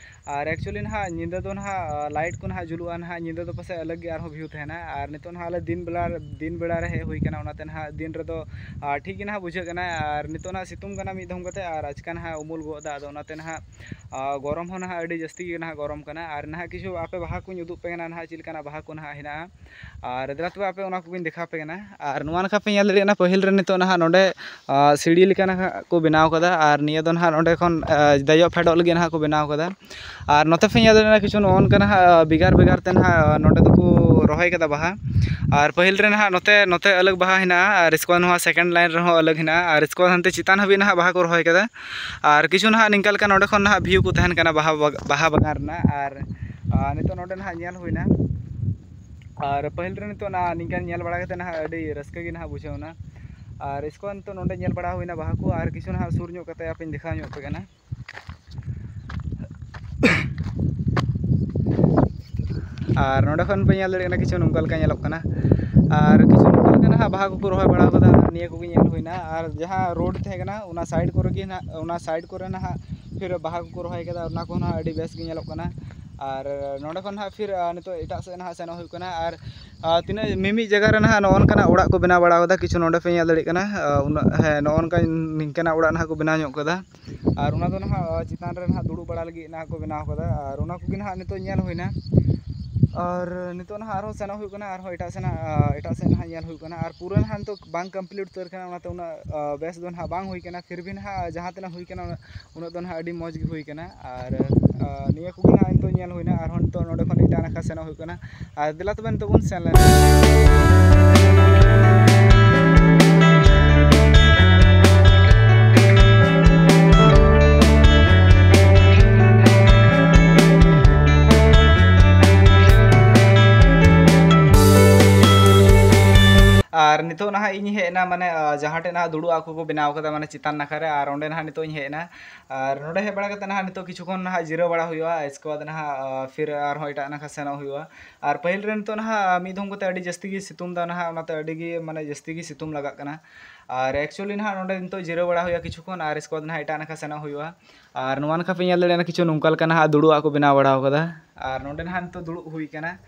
ᱟᱨ actually ᱱᱟᱦᱟᱜ ᱧᱤᱫᱟᱹ ᱫᱚ ᱱᱟᱦᱟᱜ light ᱠᱚ ᱱᱟᱦᱟᱜ ᱡᱩᱞᱩᱜᱼᱟ, ᱱᱟᱦᱟᱜ ᱧᱤᱫᱟᱹ ᱫᱚ ᱯᱟᱥᱮᱡ ᱟᱞᱟᱜᱽ ᱜᱮ ᱟᱨᱦᱚᱸ view ᱛᱟᱦᱮᱱᱟ᱾ ᱟᱨ ᱱᱤᱛᱚᱜ ᱱᱟᱦᱟᱜ ᱟᱞᱮ ᱫᱤᱱ ᱵᱮᱲᱟ, ᱫᱤᱱ ᱵᱮᱲᱟ ᱨᱮ ᱦᱮᱡ ᱦᱩᱭ ᱠᱟᱱᱟ, ᱚᱱᱟᱛᱮ ᱱᱟᱦᱟᱜ ᱫᱤᱱ ᱨᱮᱫᱚ ᱟᱨ ᱴᱷᱤᱠ ᱜᱮ ᱱᱟᱦᱟᱜ ᱵᱩᱡᱷᱟᱹᱜ ᱠᱟᱱᱟ᱾ ᱟᱨ ᱱᱤᱛᱚᱜ ᱱᱟᱦᱟᱜ ᱥᱤᱛᱩᱝ ᱠᱟᱱᱟ ᱢᱤᱫ ᱫᱷᱚᱢ ᱠᱟᱛᱮ, ᱟᱨ ᱟᱪᱠᱟ ᱱᱟᱦᱟᱜ ᱩᱢᱩᱞ ᱜᱚᱫ ᱮᱫᱟ᱾ ᱟᱫᱚ ᱚᱱᱟᱛᱮ ᱱᱟᱦᱟᱜ ᱟᱨ ᱜᱚᱨᱚᱢ ᱦᱚᱸ ᱱᱟᱦᱟᱜ ᱟᱹᱰᱤ ᱡᱟᱹᱥᱛᱤ ᱜᱮ ᱱᱟᱦᱟᱜ ᱜᱚᱨᱚᱢ ᱠᱟᱱᱟ᱾ ᱟᱨ ᱱᱟᱦᱟᱜ ᱠᱤᱪᱷᱩ ᱟᱯᱮ ᱵᱟᱦᱟ ᱠᱚᱧ ᱩᱫᱩᱜ ᱯᱮ ᱠᱟᱱᱟ, ᱱᱟᱦᱟᱜ ᱪᱮᱫ ᱞᱮᱠᱟᱱᱟᱜ ᱵᱟᱦᱟ ᱠᱚ ᱱᱟᱦᱟᱜ ᱦᱮᱱᱟᱜᱼᱟ᱾ ᱟᱨ ᱫᱮᱞᱟ ᱛᱚᱵᱮ ᱟᱯᱮ ᱚᱱᱟ ᱠᱚᱜᱮᱧ ᱫᱮᱠᱷᱟᱣ ᱯᱮ ᱠᱟᱱᱟ᱾ ᱟᱨ ᱱᱚᱣᱟ ᱱᱟᱠᱷᱟ ᱯᱮ ᱧᱮᱞ ᱫᱟᱲᱮᱭᱟᱜ ᱠᱟᱱᱟ, ᱯᱟᱹᱦᱤᱞ ᱨᱮ ᱱᱤᱛᱚᱜ ᱱᱟᱦᱟᱜ ᱱᱚᱰᱮ ᱟᱨ ᱥᱤᱲᱤ ᱞᱮᱠᱟ ᱱᱟᱦᱟᱜ ᱠᱚ ᱵᱮᱱᱟᱣ ᱠᱟᱫᱟ᱾ ᱟᱨ ᱱᱤᱭᱟᱹ ᱫᱚ ᱱᱟᱦᱟᱜ ᱱᱚᱸᱰᱮ ᱠᱷᱚᱱ ᱟᱨ ᱫᱮᱡᱚᱜ ᱯᱷᱮᱰᱚᱜ ᱞᱟᱹᱜᱤᱫ ᱱᱟᱦᱟᱜ ᱠᱚ ᱵᱮᱱᱟᱣ ᱠᱟᱫᱟ᱾ ᱟᱨ ᱱᱚᱛᱮ ᱯᱮ ᱧᱮᱞ ᱫᱟᱲᱮᱭᱟᱜ ᱠᱟᱱᱟ, ᱠᱤᱪᱷᱩ ᱱᱚᱜᱼᱚ ᱱᱚᱝᱠᱟ ᱱᱟᱦᱟᱜ ᱵᱷᱮᱜᱟᱨ ᱵᱷᱮᱜᱟᱨ ᱛᱮ ᱱᱟᱦᱟᱜ ᱱᱚᱰᱮ ᱫᱚᱠᱚ ᱨᱚᱦᱚᱭ ᱠᱟᱫᱟ ᱵᱟᱦᱟ᱾ ᱟᱨ ᱯᱟᱹᱦᱤᱞ ᱨᱮ ᱱᱟᱦᱟᱜ ᱱᱚᱛᱮ, ᱱᱚᱛᱮ ᱟᱞᱟᱜᱽ ᱵᱟᱦᱟ ᱦᱮᱱᱟᱜᱼᱟ, ᱟᱨ ᱤᱥᱠᱮ ᱵᱟᱫ ᱱᱚᱣᱟ second line ᱨᱮᱦᱚᱸ ᱟᱞᱟᱜᱽ ᱦᱮᱱᱟᱜᱼᱟ, ᱟᱨ ᱤᱥᱠᱮ ᱵᱟᱫ ᱦᱟᱱᱛᱮ ᱪᱮᱛᱟᱱ ᱦᱟᱹᱵᱤᱡ ᱱᱟᱦᱟᱜ ᱵᱟᱦᱟ ᱠᱚ ᱨᱚᱦᱚᱭ ᱠᱟᱫᱟ᱾ ᱟᱨ ᱠᱤᱪᱷᱩ ᱱᱟᱦᱟᱜ ᱱᱤᱝᱠᱟ ᱞᱮᱠᱟ ᱱᱚᱰᱮ ᱠᱷᱚᱱ ᱱᱟᱦᱟᱜ view ᱠᱚ ᱛᱟᱦᱮᱱ ᱠᱟᱱᱟ ᱵᱟᱦᱟ ᱵᱟᱜ-, ᱵᱟᱦᱟ ᱵᱟᱜᱟᱱ ᱨᱮᱱᱟᱜ᱾ ᱟᱨ ᱟᱨ ᱱᱤᱛᱚᱜ ᱱᱚᱰᱮ ᱱᱟᱦᱟᱜ ᱧᱮᱞ ᱦᱩᱭᱱᱟ᱾ ᱟᱨ ᱯᱟᱹᱦᱤᱞ ᱨᱮ ᱱᱤᱛᱚᱜ ᱱᱟᱦᱟᱜ ᱱᱤᱝᱠᱟᱹ ᱧᱮᱞ ᱵᱟᱲᱟ ᱠᱟᱛᱮ ᱱᱟᱦᱟᱜ ᱟᱹᱰᱤ ᱨᱟᱹᱥᱠᱟᱹ ᱜᱮ ᱱᱟᱦᱟᱜ ᱵᱩᱡᱷᱟᱹᱣ ᱮᱱᱟ᱾ ᱟᱨ ᱤᱥᱠᱮ ᱵᱟᱫ ᱱᱤᱛᱚᱜ ᱱᱚᱰᱮ ᱧᱮᱞ ᱵᱟᱲᱟ ᱦᱩᱭᱱᱟ ᱵᱟᱦᱟ ᱠᱚ, ᱟᱨ ᱠᱤᱪᱷᱩ ᱱᱟᱦᱟᱜ ᱥᱩᱨ ᱧᱚᱜ ᱠᱟᱛᱮ ᱟᱯᱮᱧ ᱫᱮᱠᱷᱟᱣ ᱧᱚᱜ ᱟᱯᱮ ᱠᱟᱱᱟ᱾ ᱟᱨ ᱱᱚᱰᱮ ᱠᱷᱚᱱ ᱯᱮ ᱧᱮᱞ ᱫᱟᱲᱮᱭᱟᱜ ᱠᱟᱱᱟ, ᱠᱤᱪᱷᱩ ᱱᱚᱝᱠᱟ ᱞᱮᱠᱟ ᱧᱮᱞᱚᱜ ᱠᱟᱱᱟ᱾ ᱟᱨ ᱠᱤᱪᱷᱩ ᱱᱚᱝᱠᱟ ᱞᱮᱠᱟ ᱱᱟᱦᱟᱜ ᱵᱟᱦᱟ ᱠᱚᱠᱚ ᱨᱚᱦᱚᱭ ᱵᱟᱲᱟ ᱠᱟᱫᱟ, ᱱᱤᱭᱟᱹ ᱠᱚᱜᱮ ᱧᱮᱞ ᱦᱩᱭᱱᱟ᱾ ᱟᱨ ᱡᱟᱦᱟᱸ ᱨᱳᱰ ᱛᱟᱦᱮᱸ ᱠᱟᱱᱟ, ᱚᱱᱟ ᱥᱟᱭᱤᱰ ᱠᱚᱨᱮ ᱜᱮ ᱱᱟᱦᱟᱜ, ᱚᱱᱟ ᱥᱟᱭᱤᱰ ᱠᱚᱨᱮ ᱱᱟᱦᱟᱜ ᱯᱷᱤᱨ ᱵᱟᱦᱟ ᱠᱚᱠᱚ ᱨᱚᱦᱚᱭ ᱠᱟᱫᱟ, ᱚᱱᱟ ᱠᱚᱦᱚᱸ ᱱᱟᱦᱟᱜ ᱟᱹᱰᱤ ᱵᱮᱥ ᱜᱮ ᱧᱮᱞᱚᱜ ᱠᱟᱱᱟ᱾ ᱟᱨ ᱱᱚᱰᱮ ᱠᱷᱚᱱ ᱱᱟᱦᱟᱜ ᱯᱷᱤᱨ, ᱟᱨ ᱱᱤᱛᱚᱜ ᱮᱴᱟᱜ ᱥᱮᱫ ᱱᱟᱦᱟᱜ ᱥᱮᱱᱚᱜ ᱦᱩᱭᱩᱜ ᱠᱟᱱᱟ᱾ ᱟᱨ ᱟᱨ ᱛᱤᱱᱟᱹᱜ ᱢᱤᱢᱤᱫ ᱡᱟᱭᱜᱟ ᱨᱮ ᱱᱟᱦᱟᱜ ᱱᱚᱜᱼᱚ ᱱᱚᱝᱠᱟᱱᱟᱜ ᱚᱲᱟᱜ ᱠᱚ ᱵᱮᱱᱟᱣ ᱵᱟᱲᱟ ᱠᱟᱫᱟ, ᱠᱤᱪᱷᱩ ᱱᱚᱰᱮ ᱯᱮ ᱧᱮᱞ ᱫᱟᱲᱮᱭᱟᱜ ᱠᱟᱱᱟ᱾ ᱟᱨ ᱩᱱᱟᱹᱜ, ᱦᱮᱸ, ᱱᱚᱜᱼᱚ ᱱᱚᱝᱠᱟ ᱱᱤᱝᱠᱟᱱᱟᱜ ᱚᱲᱟᱜ ᱱᱟᱦᱟᱜ ᱠᱚ ᱵᱮᱱᱟᱣ ᱧᱚᱜ ᱠᱟᱫᱟ᱾ ᱟᱨ ᱚᱱᱟ ᱫᱚ ᱱᱟᱦᱟᱜ ᱪᱮᱛᱟᱱ ᱨᱮ ᱱᱟᱦᱟᱜ ᱫᱩᱲᱩᱵ ᱵᱟᱲᱟ ᱞᱟᱹᱜᱤᱫ ᱱᱟᱦᱟᱜ ᱠᱚ ᱵᱮᱱᱟᱣ ᱠᱟᱫᱟ᱾ ᱟᱨ ᱚᱱᱟ ᱠᱚᱜᱮ ᱱᱟᱦᱟᱜ ᱱᱤᱛᱚᱜ ᱧᱮᱞ ᱦᱩᱭᱱᱟ᱾ ᱟᱨ ᱱᱤᱛᱚᱜ ᱱᱟᱦᱟᱜ ᱟᱨᱦᱚᱸ ᱥᱮᱱᱚᱜ ᱦᱩᱭᱩᱜ ᱠᱟᱱᱟ, ᱟᱨᱦᱚᱸ ᱮᱴᱟᱜ ᱥᱮᱱᱟᱜ, ᱟᱨ ᱮᱴᱟᱜ ᱥᱮᱫ ᱱᱟᱦᱟᱜ ᱧᱮᱞ ᱦᱩᱭᱩᱜ ᱠᱟᱱᱟ᱾ ᱟᱨ ᱯᱩᱨᱟᱹ ᱱᱟᱦᱟᱜ ᱱᱤᱛᱚᱜ ᱵᱟᱝ complete ᱩᱛᱟᱹᱨ ᱠᱟᱱᱟ, ᱚᱱᱟᱛᱮ ᱩᱱᱟᱹᱜ, ᱟᱨ ᱵᱮᱥ ᱫᱚ ᱱᱟᱦᱟᱜ ᱵᱟᱝ ᱦᱩᱭ ᱠᱟᱱᱟ᱾ ᱯᱷᱤᱨ ᱵᱷᱤ ᱱᱟᱦᱟᱜ ᱡᱟᱦᱟᱸ ᱛᱤᱱᱟᱹᱜ ᱦᱩᱭ ᱠᱟᱱᱟ, ᱩᱱᱟᱹᱜ, ᱩᱱᱟᱹᱜ ᱫᱚ ᱱᱟᱦᱟᱜ ᱟᱹᱰᱤ ᱢᱚᱡᱽ ᱜᱮ ᱦᱩᱭ ᱠᱟᱱᱟ᱾ ᱟᱨ, ᱟᱨ ᱱᱤᱭᱟᱹ ᱠᱚᱜᱮ ᱱᱟᱦᱟᱜ ᱱᱤᱛᱚᱜ ᱧᱮᱞ ᱦᱩᱭᱱᱟ᱾ ᱟᱨᱦᱚᱸ ᱱᱤᱛᱚᱜ ᱱᱚᱰᱮ ᱠᱷᱚᱱ ᱮᱴᱟᱜ ᱱᱟᱠᱷᱟ ᱥᱮᱱᱚᱜ ᱦᱩᱭᱩᱜ ᱠᱟᱱᱟ᱾ ᱟᱨ ᱫᱮᱞᱟ ᱛᱚᱵᱮ ᱱᱤᱛᱚᱜ ᱵᱚᱱ ᱥᱮᱱ ᱞᱮᱱ᱾ ᱟᱨ ᱱᱤᱛᱚᱜ ᱱᱟᱦᱟᱜ ᱤᱧ ᱦᱮᱡ ᱮᱱᱟ, ᱢᱟᱱᱮ, ᱟᱨ ᱡᱟᱦᱟᱸ ᱴᱷᱮᱱ ᱱᱟᱦᱟᱜ ᱫᱩᱲᱩᱵ ᱟᱠᱚ ᱠᱚ ᱵᱮᱱᱟᱣ ᱠᱟᱫᱟ, ᱢᱟᱱᱮ, ᱪᱮᱛᱟᱱ ᱱᱟᱠᱷᱟ ᱨᱮ᱾ ᱟᱨ ᱚᱸᱰᱮ ᱱᱟᱦᱟᱜ ᱱᱤᱛᱚᱜ ᱤᱧ ᱦᱮᱡ ᱮᱱᱟ᱾ ᱟᱨ ᱱᱚᱰᱮ ᱦᱮᱡ ᱵᱟᱲᱟ ᱠᱟᱛᱮ ᱱᱟᱦᱟᱜ ᱱᱤᱛᱚᱜ ᱠᱤᱪᱷᱩ ᱠᱷᱚᱱ ᱱᱟᱦᱟᱜ ᱡᱤᱨᱟᱹᱣ ᱵᱟᱲᱟ ᱦᱩᱭᱩᱜᱼᱟ᱾ ᱤᱥᱠᱮ ᱵᱟᱫᱽ ᱱᱟᱦᱟᱜ, ᱟᱨ ᱯᱷᱤᱨ ᱟᱨᱦᱚᱸ ᱮᱴᱟᱜ ᱱᱟᱠᱷᱟ ᱥᱮᱱᱚᱜ ᱦᱩᱭᱩᱜᱼᱟ᱾ ᱟᱨ ᱯᱟᱹᱦᱤᱞ ᱨᱮ ᱱᱤᱛᱚᱜ ᱱᱟᱦᱟᱜ ᱢᱤᱫ ᱫᱷᱚᱢ ᱠᱟᱛᱮ ᱟᱹᱰᱤ ᱡᱟᱹᱥᱛᱤ ᱜᱮ ᱥᱤᱛᱩᱝ ᱫᱟ ᱱᱟᱦᱟᱜ, ᱚᱱᱟᱛᱮ ᱟᱹᱰᱤ ᱜᱮ, ᱢᱟᱱᱮ, ᱡᱟᱹᱥᱛᱤ ᱜᱮ ᱥᱤᱛᱩᱝ ᱞᱟᱜᱟᱜ ᱠᱟᱱᱟ᱾ ᱟᱨ actually ᱱᱟᱦᱟᱜ ᱱᱚᱰᱮ ᱱᱤᱛᱚᱜ ᱡᱤᱨᱟᱹᱣ ᱵᱟᱲᱟ ᱦᱩᱭᱩᱜᱼᱟ ᱠᱤᱪᱷᱩ ᱠᱷᱚᱱ, ᱟᱨ ᱤᱥᱠᱮ ᱵᱟᱫᱽ ᱱᱟᱦᱟᱜ ᱮᱴᱟᱜ ᱱᱟᱠᱷᱟ ᱥᱮᱱᱚᱜ ᱦᱩᱭᱩᱜᱼᱟ᱾ ᱟᱨ ᱱᱚᱣᱟ ᱱᱟᱠᱷᱟ ᱯᱮ ᱧᱮᱞ ᱫᱟᱲᱮᱭᱟᱜᱼᱟ, ᱠᱤᱪᱷᱩ ᱱᱚᱝᱠᱟ ᱞᱮᱠᱟ ᱱᱟᱦᱟᱜ ᱫᱩᱲᱩᱵ ᱟᱜ ᱠᱚ ᱵᱮᱱᱟᱣ ᱵᱟᱲᱟ ᱟᱠᱟᱫᱟ᱾ ᱟᱨ ᱱᱚᱰᱮ ᱱᱟᱦᱟᱜ ᱱᱤᱛᱚᱜ ᱫᱩᱲᱩᱵ ᱦᱩᱭ ᱠᱟᱱᱟ᱾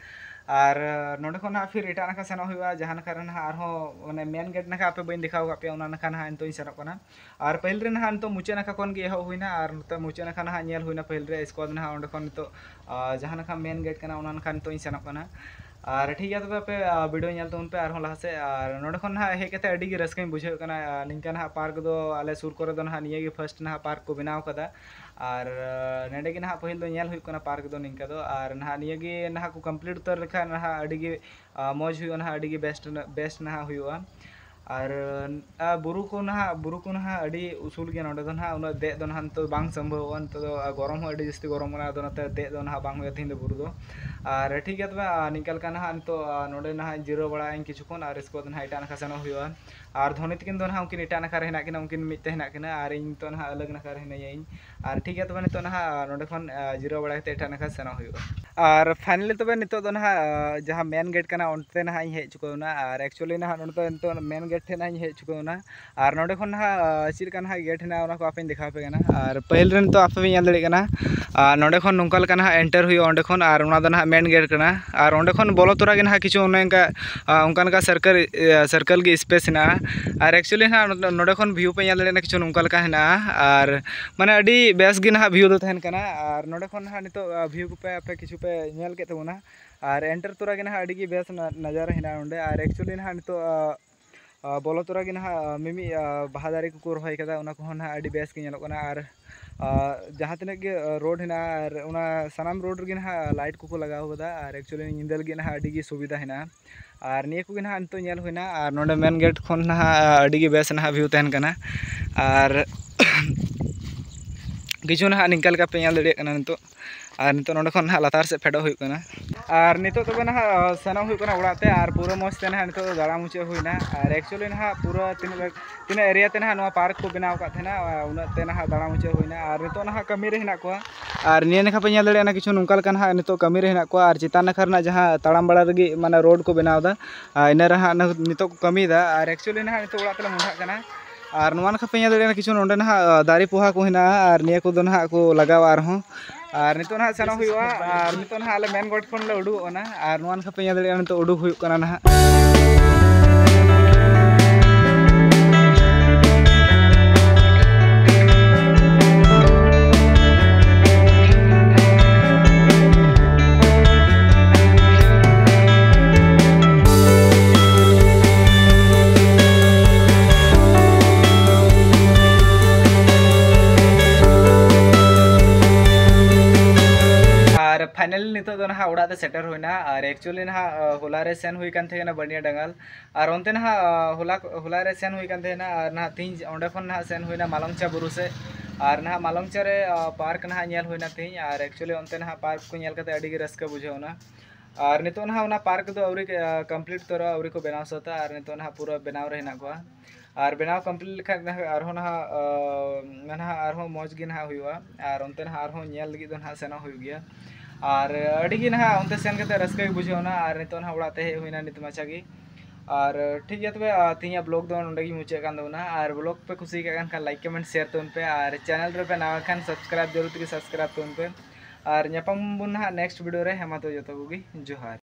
ᱟᱨ ᱱᱚᱰᱮ ᱠᱷᱚᱱ ᱱᱟᱦᱟᱜ ᱯᱷᱤᱨ ᱮᱴᱟᱜ ᱱᱟᱠᱷᱟ ᱥᱮᱱᱚᱜ ᱦᱩᱭᱩᱜᱼᱟ, ᱡᱟᱦᱟᱸ ᱱᱟᱠᱷᱟ ᱨᱮ ᱱᱟᱦᱟᱜ ᱟᱨᱦᱚᱸ, ᱢᱟᱱᱮ, ᱢᱮᱱ ᱜᱮᱴ ᱱᱟᱠᱷᱟ ᱟᱯᱮ ᱵᱟᱹᱧ ᱫᱮᱠᱷᱟᱣ ᱟᱠᱟᱫ ᱯᱮᱭᱟ, ᱚᱱᱟ ᱱᱟᱠᱷᱟ ᱱᱟᱦᱟᱜ ᱱᱤᱛᱚᱜ ᱤᱧ ᱥᱮᱱᱚᱜ ᱠᱟᱱᱟ᱾ ᱟᱨ ᱯᱟᱹᱦᱤᱞ ᱨᱮ ᱱᱟᱦᱟᱜ ᱱᱤᱛᱚᱜ ᱢᱩᱪᱟᱹᱫ ᱱᱟᱠᱷᱟ ᱠᱷᱚᱱ ᱜᱮ ᱮᱦᱚᱵ ᱦᱩᱭᱱᱟ᱾ ᱟᱨ ᱱᱚᱛᱮ ᱢᱩᱪᱟᱹᱫ ᱱᱟᱠᱷᱟ ᱱᱟᱦᱟᱜ ᱧᱮᱞ ᱦᱩᱭᱱᱟ ᱯᱟᱹᱦᱤᱞ ᱨᱮ, ᱤᱥᱠᱮ ᱵᱟᱫᱽ ᱱᱟᱦᱟᱜ ᱚᱸᱰᱮ ᱠᱷᱚᱱ ᱱᱤᱛᱚᱜ, ᱟᱨ ᱡᱟᱦᱟᱸ ᱱᱟᱠᱷᱟ ᱢᱮᱱ ᱜᱮᱴ ᱠᱟᱱᱟ, ᱚᱱᱟ ᱱᱟᱠᱷᱟ ᱱᱤᱛᱚᱜ ᱤᱧ ᱥᱮᱱᱚᱜ ᱠᱟᱱᱟ᱾ ᱟᱨ ᱴᱷᱤᱠ ᱜᱮᱭᱟ, ᱛᱚᱵᱮ ᱟᱯᱮ, ᱟᱨ ᱵᱷᱤᱰᱤᱭᱳ ᱧᱮᱞ ᱛᱟᱵᱚᱱ ᱯᱮ ᱟᱨᱦᱚᱸ ᱞᱟᱦᱟ ᱥᱮᱫ᱾ ᱟᱨ ᱱᱚᱰᱮ ᱠᱷᱚᱱ ᱱᱟᱦᱟᱜ ᱦᱮᱡ ᱠᱟᱛᱮ ᱟᱹᱰᱤ ᱜᱮ ᱨᱟᱹᱥᱠᱟᱹᱧ ᱵᱩᱡᱷᱟᱹᱣᱮᱫ ᱠᱟᱱᱟ᱾ ᱟᱨ ᱱᱤᱝᱠᱟ ᱱᱟᱦᱟᱜ ᱯᱟᱨᱠ ᱫᱚ ᱟᱞᱮ ᱥᱩᱨ ᱠᱚᱨᱮ ᱫᱚ ᱱᱟᱦᱟᱜ ᱱᱤᱭᱟᱹ ᱜᱮ ᱯᱷᱟᱥᱴ ᱱᱟᱦᱟᱜ ᱯᱟᱨᱠ ᱠᱚ ᱵᱮᱱᱟᱣ ᱠᱟᱫᱟ᱾ ᱟᱨ, ᱟᱨ ᱱᱚᱰᱮ ᱜᱮ ᱱᱟᱦᱟᱜ ᱯᱟᱹᱦᱤᱞ ᱫᱚ ᱧᱮᱞ ᱦᱩᱭᱩᱜ ᱠᱟᱱᱟ ᱯᱟᱨᱠ ᱫᱚ ᱱᱤᱝᱠᱟ ᱫᱚ᱾ ᱟᱨ ᱱᱟᱦᱟᱜ ᱱᱤᱭᱟᱹ ᱜᱮ ᱱᱟᱦᱟᱜ ᱠᱚ ᱠᱚᱢᱯᱞᱤᱴ ᱩᱛᱟᱹᱨ ᱞᱮᱠᱷᱟᱱ ᱱᱟᱦᱟᱜ ᱟᱹᱰᱤ ᱜᱮ, ᱟᱨ ᱢᱚᱡᱽ ᱦᱩᱭᱩᱜᱼᱟ ᱱᱟᱦᱟᱜ, ᱟᱹᱰᱤ ᱜᱮ ᱵᱮᱥᱴ, ᱵᱮᱥᱴ ᱱᱟᱦᱟᱜ ᱦᱩᱭᱩᱜᱼᱟ᱾ ᱟᱨ, ᱟᱨ ᱵᱩᱨᱩ ᱠᱚ ᱱᱟᱦᱟᱜ, ᱵᱩᱨᱩ ᱠᱚ ᱱᱟᱦᱟᱜ ᱟᱹᱰᱤ ᱩᱥᱩᱞ ᱜᱮᱭᱟ ᱱᱚᱰᱮ ᱫᱚ ᱱᱟᱦᱟᱜ, ᱩᱱᱟᱹᱜ ᱫᱮᱡ ᱫᱚ ᱱᱟᱦᱟᱜ ᱱᱤᱛᱚᱜ ᱵᱟᱝ ᱥᱚᱢᱵᱷᱚᱵᱚᱜᱼᱟ᱾ ᱱᱤᱛᱚᱜ ᱫᱚ, ᱟᱨ ᱜᱚᱨᱚᱢ ᱦᱚᱸ ᱟᱹᱰᱤ ᱡᱟᱹᱥᱛᱤ ᱜᱚᱨᱚᱢ ᱠᱟᱱᱟ, ᱟᱫᱚ ᱚᱱᱟᱛᱮ ᱫᱮᱡ ᱫᱚ ᱱᱟᱦᱟᱜ ᱵᱟᱝ ᱦᱩᱭᱩᱜᱼᱟ ᱛᱮᱦᱮᱧ ᱫᱚ ᱵᱩᱨᱩ ᱫᱚ᱾ ᱟᱨ ᱴᱷᱤᱠ ᱜᱮᱭᱟ, ᱛᱚᱵᱮ, ᱟᱨ ᱱᱤᱝᱠᱟ ᱞᱮᱠᱟ ᱱᱟᱦᱟᱜ ᱱᱤᱛᱚᱜ, ᱟᱨ ᱱᱚᱰᱮ ᱱᱟᱦᱟᱜ ᱡᱤᱨᱟᱹᱣ ᱵᱟᱲᱟᱜ ᱟᱹᱧ ᱠᱤᱪᱷᱩ ᱠᱷᱚᱱ, ᱟᱨ ᱤᱥᱠᱮ ᱵᱟᱫᱽ ᱱᱟᱦᱟᱜ ᱮᱴᱟᱜ ᱱᱟᱠᱷᱟ ᱥᱮᱱᱚᱜ ᱦᱩᱭᱩᱜᱼᱟ᱾ ᱟᱨ ᱫᱷᱚᱱᱤ ᱛᱤᱠᱤᱱ ᱫᱚ ᱱᱟᱦᱟᱜ ᱩᱱᱠᱤᱱ ᱮᱴᱟᱜ ᱱᱟᱠᱷᱟ ᱨᱮ ᱦᱮᱱᱟᱜ ᱠᱤᱱᱟ, ᱩᱱᱠᱤᱱ ᱢᱤᱫ ᱛᱮ ᱦᱮᱱᱟᱜ ᱠᱤᱱᱟ, ᱟᱨ ᱤᱧ ᱱᱤᱛᱚᱜ ᱱᱟᱦᱟᱜ ᱟᱞᱟᱜᱽ ᱱᱟᱠᱷᱟ ᱨᱮ ᱦᱤᱱᱟᱹᱧᱟ ᱤᱧ᱾ ᱟᱨ ᱴᱷᱤᱠ ᱜᱮᱭᱟ, ᱛᱚᱵᱮ ᱱᱤᱛᱚᱜ ᱱᱟᱦᱟᱜ ᱱᱚᱰᱮ ᱠᱷᱚᱱ, ᱟᱨ, ᱡᱤᱨᱟᱹᱣ ᱵᱟᱲᱟ ᱠᱟᱛᱮ ᱮᱴᱟᱜ ᱱᱟᱠᱷᱟ ᱥᱮᱱᱚᱜ ᱦᱩᱭᱩᱜᱼᱟ᱾ ᱟᱨ finally ᱛᱚᱵᱮ ᱱᱤᱛᱚᱜ ᱫᱚ ᱱᱟᱦᱟᱜ, ᱟᱨ, ᱡᱟᱦᱟᱸ ᱢᱮᱱ ᱜᱮᱴ ᱠᱟᱱᱟ, ᱚᱱᱛᱮ ᱱᱟᱦᱟᱜ ᱤᱧ ᱦᱮᱡ ᱪᱩᱠᱟᱹᱣ ᱮᱱᱟ᱾ ᱟᱨ actually ᱱᱟᱦᱟᱜ ᱱᱚᱰᱮ ᱫᱚ ᱱᱤᱛᱚᱜ ᱢᱮᱱ ᱜᱮᱴ ᱴᱷᱮᱱ ᱦᱟᱸᱜ ᱤᱧ ᱦᱮᱡ ᱪᱩᱠᱟᱹᱣ ᱮᱱᱟ᱾ ᱟᱨ ᱱᱚᱸᱰᱮ ᱠᱷᱚᱱ ᱱᱟᱦᱟᱜ, ᱟᱨ, ᱪᱮᱫ ᱞᱮᱠᱟ ᱱᱟᱦᱟᱜ ᱜᱮᱴ ᱦᱮᱱᱟᱜᱼᱟ, ᱚᱱᱟ ᱠᱚ ᱟᱯᱮᱧ ᱫᱮᱠᱷᱟᱣ ᱟᱯᱮ ᱠᱟᱱᱟ᱾ ᱟᱨ ᱯᱟᱹᱦᱤᱞ ᱨᱮ ᱱᱤᱛᱚᱜ ᱟᱯᱮ ᱯᱮ ᱧᱮᱞ ᱫᱟᱲᱮᱭᱟᱜ ᱠᱟᱱᱟ, ᱟᱨ ᱱᱚᱸᱰᱮ ᱠᱷᱚᱱ ᱱᱚᱝᱠᱟ ᱞᱮᱠᱟ ᱱᱟᱦᱟᱜ ᱮᱱᱴᱟᱨ ᱦᱩᱭᱩᱜᱼᱟ ᱚᱸᱰᱮ ᱠᱷᱚᱱ, ᱟᱨ ᱚᱱᱟ ᱫᱚ ᱱᱟᱦᱟᱜ ᱢᱮᱱ ᱜᱮᱴ ᱠᱟᱱᱟ᱾ ᱟᱨ ᱚᱸᱰᱮ ᱠᱷᱚᱱ ᱵᱚᱞᱚ ᱛᱚᱨᱟ ᱜᱮ ᱱᱟᱦᱟᱜ ᱠᱤᱪᱷᱩ ᱚᱱᱮ ᱚᱱᱠᱟ, ᱟᱨ, ᱚᱱᱠᱟ ᱞᱮᱠᱟ ᱥᱟᱨᱠᱮᱞ, ᱟᱨ, ᱥᱟᱨᱠᱮᱞ ᱜᱮ ᱥᱯᱮᱥ ᱦᱮᱱᱟᱜᱼᱟ᱾ ᱟᱨ ᱮᱠᱪᱩᱭᱮᱞᱤ ᱱᱟᱦᱟᱜ ᱱᱚᱸᱰᱮ ᱠᱷᱚᱱ ᱵᱷᱤᱭᱩ ᱯᱮ ᱧᱮᱞ ᱫᱟᱲᱮᱭᱟᱜ ᱠᱟᱱᱟ, ᱠᱤᱪᱷᱩ ᱱᱚᱝᱠᱟ ᱞᱮᱠᱟ ᱦᱮᱱᱟᱜᱼᱟ᱾ ᱟᱨ ᱢᱟᱱᱮ ᱟᱹᱰᱤ ᱵᱮᱥ ᱜᱮ ᱱᱟᱦᱟᱜ ᱵᱷᱤᱭᱩ ᱫᱚ ᱛᱟᱦᱮᱱ ᱠᱟᱱᱟ᱾ ᱟᱨ ᱱᱚᱸᱰᱮ ᱠᱷᱚᱱ ᱱᱟᱦᱟᱜ ᱱᱤᱛᱚᱜ, ᱟᱨ, ᱵᱷᱤᱭᱩ ᱠᱚᱯᱮ ᱟᱯᱮ ᱠᱤᱪᱷᱩ ᱯᱮ ᱧᱮᱞ ᱠᱮᱫ ᱛᱟᱵᱚᱱᱟ᱾ ᱟᱨ ᱮᱱᱴᱟᱨ ᱛᱚᱨᱟ ᱜᱮ ᱱᱟᱦᱟᱜ ᱟᱹᱰᱤ ᱜᱮ ᱵᱮᱥ ᱱᱟ-, ᱱᱟᱡᱟᱨᱟ ᱦᱮᱱᱟᱜᱼᱟ ᱱᱚᱸᱰᱮ᱾ ᱟᱨ ᱮᱠᱪᱩᱭᱮᱞᱤ ᱱᱟᱦᱟᱜ ᱱᱤᱛᱚᱜ, ᱟᱨ, ᱟᱨ, ᱵᱚᱞᱚ ᱛᱚᱨᱟ ᱜᱮ ᱱᱟᱦᱟᱜ, ᱟᱨ, ᱢᱤᱢᱤᱫ, ᱟᱨ, ᱵᱟᱦᱟ ᱫᱟᱨᱮ ᱠᱚᱠᱚ ᱨᱚᱦᱚᱭ ᱠᱟᱫᱟ, ᱚᱱᱟ ᱠᱚᱦᱚᱸ ᱱᱟᱦᱟᱜ ᱟᱹᱰᱤ ᱵᱮᱥ ᱜᱮ ᱧᱮᱞᱚᱜ ᱠᱟᱱᱟ᱾ ᱟᱨ, ᱟᱨ, ᱡᱟᱦᱟᱸ ᱛᱤᱱᱟᱹᱜ ᱜᱮ, ᱟᱨ, ᱨᱳᱰ ᱦᱮᱱᱟᱜᱼᱟ, ᱟᱨ ᱚᱱᱟ ᱥᱟᱱᱟᱢ ᱨᱳᱰ ᱨᱮᱜᱮ ᱱᱟᱦᱟᱜ ᱞᱟᱭᱤᱴ ᱠᱚᱠᱚ ᱞᱟᱜᱟᱣ ᱠᱟᱫᱟ᱾ ᱟᱨ ᱮᱠᱪᱩᱭᱮᱞᱤ ᱧᱤᱫᱟᱹ ᱞᱟᱹᱜᱤᱫ ᱱᱟᱦᱟᱜ ᱟᱹᱰᱤ ᱜᱮ ᱥᱩᱵᱤᱫᱷᱟ ᱦᱮᱱᱟᱜᱼᱟ᱾ ᱟᱨ ᱱᱤᱭᱟᱹ ᱠᱚᱜᱮ ᱱᱟᱦᱟᱜ ᱱᱤᱛᱚᱜ ᱧᱮᱞ ᱦᱩᱭᱱᱟ᱾ ᱟᱨ ᱱᱚᱰᱮ ᱢᱮᱱ ᱜᱮᱴ ᱠᱷᱚᱱ ᱱᱟᱦᱟᱜ ᱟᱹᱰᱤ ᱜᱮ ᱵᱮᱥ ᱱᱟᱦᱟᱜ ᱵᱷᱤᱭᱩ ᱛᱟᱦᱮᱱ ᱠᱟᱱᱟ᱾ ᱟᱨ ᱠᱤᱪᱷᱩ ᱱᱟᱦᱟᱜ ᱱᱤᱝᱠᱟ ᱞᱮᱠᱟ ᱯᱮ ᱧᱮᱞ ᱫᱟᱲᱮᱭᱟᱜ ᱠᱟᱱᱟ ᱱᱤᱛᱚᱜ᱾ ᱟᱨ ᱱᱤᱛᱚᱜ ᱱᱚᱸᱰᱮ ᱠᱷᱚᱱ ᱱᱟᱦᱟᱜ ᱞᱟᱛᱟᱨ ᱥᱮᱫ ᱯᱷᱮᱰᱚᱜ ᱦᱩᱭᱩᱜ ᱠᱟᱱᱟ᱾ ᱟᱨ ᱱᱤᱛᱚᱜ ᱛᱚᱵᱮ ᱱᱟᱦᱟᱜ, ᱟᱸ, ᱥᱮᱱᱚᱜ ᱦᱩᱭᱩᱜ ᱠᱟᱱᱟ ᱚᱲᱟᱜ ᱛᱮ᱾ ᱟᱨ ᱯᱩᱨᱟᱹ ᱢᱚᱡᱽ ᱛᱮ ᱱᱟᱦᱟᱜ ᱱᱤᱛᱚᱜ ᱫᱚ ᱫᱟᱬᱟ ᱢᱩᱪᱟᱹᱫ ᱦᱩᱭᱱᱟ᱾ ᱟᱨ ᱮᱠᱪᱩᱭᱮᱞᱤ ᱱᱟᱦᱟᱜ ᱯᱩᱨᱟᱹ ᱛᱤᱱᱟᱹᱜ ᱞᱟᱹᱴ-, ᱛᱤᱱᱟᱹᱜ ᱮᱨᱤᱭᱟ ᱛᱮ ᱱᱟᱦᱟᱜ ᱱᱚᱣᱟ ᱯᱟᱨᱠ ᱠᱚ ᱵᱮᱱᱟᱣ ᱟᱠᱟᱫ ᱛᱟᱦᱮᱱᱟ, ᱟᱸ, ᱩᱱᱟᱹᱜ ᱛᱮ ᱱᱟᱦᱟᱜ ᱫᱟᱬᱟ ᱢᱩᱪᱟᱹᱫ ᱦᱩᱭᱱᱟ᱾ ᱟᱨ ᱱᱤᱛᱚᱜ ᱱᱟᱦᱟᱜ ᱠᱟᱹᱢᱤ ᱨᱮ ᱦᱮᱱᱟᱜ ᱠᱚᱣᱟ᱾ ᱟᱨ ᱱᱤᱭᱟᱹ ᱱᱟᱠᱷᱟ ᱯᱮ ᱧᱮᱞ ᱫᱟᱲᱮᱭᱟᱜᱼᱟ, ᱠᱤᱪᱷᱩ ᱱᱚᱝᱠᱟ ᱞᱮᱠᱟ ᱱᱟᱦᱟᱜ ᱱᱤᱛᱚᱜ ᱠᱟᱹᱢᱤ ᱨᱮ ᱦᱮᱱᱟᱜ ᱠᱚᱣᱟ᱾ ᱟᱨ ᱪᱮᱛᱟᱱ ᱱᱟᱠᱷᱟ ᱨᱮᱱᱟᱜ ᱡᱟᱦᱟᱸ ᱛᱟᱲᱟᱢ ᱵᱟᱲᱟ ᱞᱟᱹᱜᱤᱫ ᱢᱟᱱᱮ ᱨᱳᱰ ᱠᱚ ᱵᱮᱱᱟᱣ ᱮᱫᱟ, ᱟᱨ ᱤᱱᱟᱹ ᱨᱮ ᱦᱟᱸᱜ ᱱᱤᱛᱚᱜ ᱠᱚ ᱠᱟᱹᱢᱤᱭᱮᱫᱟ᱾ ᱟᱨ ᱮᱠᱪᱩᱭᱮᱞᱤ ᱱᱟᱦᱟᱜ ᱱᱤᱛᱚᱜ ᱚᱲᱟᱜ ᱛᱮᱞᱮ ᱢᱚᱦᱰᱟᱜ ᱠᱟᱱᱟ᱾ ᱟᱨ ᱱᱚᱣᱟ ᱱᱟᱠᱷᱟ ᱯᱮ ᱧᱮᱞ ᱫᱟᱲᱮᱭᱟᱜᱼᱟ, ᱠᱤᱪᱷᱩ ᱱᱚᱸᱰᱮ ᱱᱟᱦᱟᱜ, ᱟᱸ, ᱫᱟᱨᱮ ᱯᱚᱦᱟ ᱠᱚ ᱦᱮᱱᱟᱜᱼᱟ᱾ ᱟᱨ ᱱᱤᱭᱟᱹ ᱠᱚᱫᱚ ᱱᱟᱦᱟᱜ ᱠᱚ ᱞᱟᱜᱟᱣᱟ ᱟᱨᱦᱚᱸ᱾ ᱟᱨ ᱱᱤᱛᱚᱜ ᱱᱟᱦᱟᱜ ᱥᱮᱱᱚᱜ ᱦᱩᱭᱩᱜᱼᱟ᱾ ᱟᱨ ᱱᱤᱛᱚᱜ ᱱᱟᱦᱟᱜ ᱟᱞᱮ ᱢᱮᱱ ᱜᱮᱴ ᱠᱷᱚᱱ ᱞᱮ ᱩᱰᱩᱠᱚᱜ ᱠᱟᱱᱟ᱾ ᱟᱨ ᱱᱚᱣᱟ ᱱᱟᱠᱷᱟ ᱯᱮ ᱧᱮᱞ ᱫᱟᱲᱮᱭᱟᱜᱼᱟ, ᱱᱤᱛᱚᱜ ᱩᱰᱩᱠ ᱦᱩᱭᱩᱜ ᱠᱟᱱᱟ ᱱᱟᱦᱟᱜ᱾ ᱟᱨ finally ᱱᱤᱛᱚᱜ ᱫᱚ ᱱᱟᱦᱟᱜ ᱚᱲᱟᱜ ᱛᱮ ᱥᱮᱴᱮᱨ ᱦᱩᱭᱱᱟ᱾ ᱟᱨ actually ᱱᱟᱦᱟᱜ, ᱟᱸ, ᱦᱚᱞᱟ ᱨᱮ ᱥᱮᱱ ᱦᱩᱭ ᱠᱟᱱ ᱛᱟᱦᱮᱸ ᱠᱟᱱᱟ ᱵᱟᱹᱱᱤᱭᱟ ᱰᱟᱸᱜᱟᱞ᱾ ᱟᱨ ᱚᱱᱛᱮ ᱱᱟᱦᱟᱜ, ᱟᱸ, ᱦᱚᱞᱟ, ᱦᱚᱞᱟ ᱨᱮ ᱥᱮᱱ ᱦᱩᱭ ᱠᱟᱱ ᱛᱟᱦᱮᱱᱟ᱾ ᱟᱨ ᱱᱟᱦᱟᱜ ᱛᱮᱦᱮᱧ ᱚᱸᱰᱮ ᱠᱷᱚᱱ ᱱᱟᱦᱟᱜ ᱥᱮᱱ ᱦᱩᱭᱱᱟ ᱢᱟᱞᱚᱝᱪᱟ ᱵᱩᱨᱩ ᱥᱮᱫ᱾ ᱟᱨ ᱱᱟᱦᱟᱜ ᱢᱟᱞᱚᱝᱪᱟ ᱨᱮ, ᱟᱸ, ᱯᱟᱨᱠ ᱱᱟᱦᱟᱜ ᱧᱮᱞ ᱦᱩᱭᱱᱟ ᱛᱮᱦᱮᱧ᱾ ᱟᱨ actually ᱚᱱᱛᱮ ᱱᱟᱦᱟᱜ ᱯᱟᱨᱠ ᱠᱚ ᱧᱮᱞ ᱠᱟᱛᱮ ᱟᱹᱰᱤ ᱜᱮ ᱨᱟᱹᱥᱠᱟᱹ ᱵᱩᱡᱷᱟᱹᱣ ᱮᱱᱟ᱾ ᱟᱨ ᱱᱤᱛᱚᱜ ᱱᱟᱦᱟᱜ ᱚᱱᱟ ᱯᱟᱨᱠ ᱫᱚ ᱟᱹᱣᱨᱤ, ᱟᱸ, complete ᱩᱛᱟᱹᱨᱚᱜᱼᱟ, ᱟᱹᱣᱨᱤ ᱠᱚ ᱵᱮᱱᱟᱣ ᱥᱟᱹᱛᱟ᱾ ᱟᱨ ᱱᱤᱛᱚᱜ ᱱᱟᱦᱟᱜ ᱯᱩᱨᱟᱹ ᱵᱮᱱᱟᱣ ᱨᱮ ᱦᱮᱱᱟᱜ ᱠᱚᱣᱟ᱾ ᱟᱨ ᱵᱮᱱᱟᱣ complete ᱞᱮᱠᱷᱟᱱ ᱱᱟᱦᱟᱜ ᱟᱨᱦᱚᱸ ᱱᱟᱦᱟᱜ, ᱟᱸ, ᱱᱟᱦᱟᱜ ᱟᱨᱦᱚᱸ ᱢᱚᱡᱽ ᱜᱮ ᱱᱟᱦᱟᱜ ᱦᱩᱭᱩᱜᱼᱟ᱾ ᱟᱨ ᱚᱱᱛᱮ ᱱᱟᱦᱟᱜ ᱟᱨᱦᱚᱸ ᱧᱮᱞ ᱞᱟᱹᱜᱤᱫ ᱫᱚ ᱱᱟᱦᱟᱜ ᱥᱮᱱᱚᱜ ᱦᱩᱭᱩᱜ ᱜᱮᱭᱟ᱾ ᱟᱨ ᱟᱹᱰᱤ ᱜᱮ ᱱᱟᱦᱟᱜ ᱚᱱᱛᱮ ᱥᱮᱱ ᱠᱟᱛᱮ ᱨᱟᱹᱥᱠᱟᱹ ᱜᱮ ᱵᱩᱡᱷᱟᱹᱣ ᱮᱱᱟ᱾ ᱟᱨ ᱱᱤᱛᱚᱜ ᱱᱟᱦᱟᱜ ᱚᱲᱟᱜ ᱛᱮ ᱦᱮᱡ ᱦᱩᱭᱱᱟ ᱱᱤᱛ ᱢᱟᱪᱷᱟ ᱜᱮ᱾ ᱟᱨ ᱴᱷᱤᱠ ᱜᱮᱭᱟ ᱛᱚᱵᱮ, ᱟᱨ ᱛᱮᱦᱮᱧᱟᱜ ᱵᱞᱚᱜ ᱫᱚ ᱱᱚᱸᱰᱮ ᱜᱤᱧ ᱢᱩᱪᱟᱹᱫ ᱠᱟᱱ ᱛᱟᱵᱚᱱᱟ᱾ ᱟᱨ ᱵᱞᱚᱜ ᱯᱮ ᱠᱩᱥᱤ ᱠᱟᱜ ᱠᱟᱱ ᱠᱷᱟᱱ ᱞᱟᱭᱤᱠ, ᱠᱚᱢᱮᱱᱴ, ᱥᱮᱭᱟᱨ ᱛᱟᱵᱚᱱ ᱯᱮ᱾ ᱟᱨ ᱪᱮᱱᱮᱞ ᱨᱮᱯᱮ ᱱᱟᱣᱟ ᱠᱷᱟᱱ ᱥᱟᱵᱥᱠᱨᱟᱭᱤᱵ ᱡᱟᱹᱨᱩᱲ ᱛᱮᱜᱮ ᱥᱟᱵᱥᱠᱨᱟᱭᱤᱵ ᱛᱟᱵᱚᱱ ᱯᱮ᱾ ᱟᱨ ᱧᱟᱯᱟᱢ ᱵᱚᱱ ᱱᱟᱦᱟᱜ ᱱᱮᱠᱥᱴ ᱵᱷᱤᱰᱤᱭᱳ ᱨᱮ᱾ ᱦᱮᱸ ᱢᱟ ᱛᱚᱵᱮ ᱡᱚᱛᱚ ᱠᱚᱜᱮ ᱡᱚᱦᱟᱨ᱾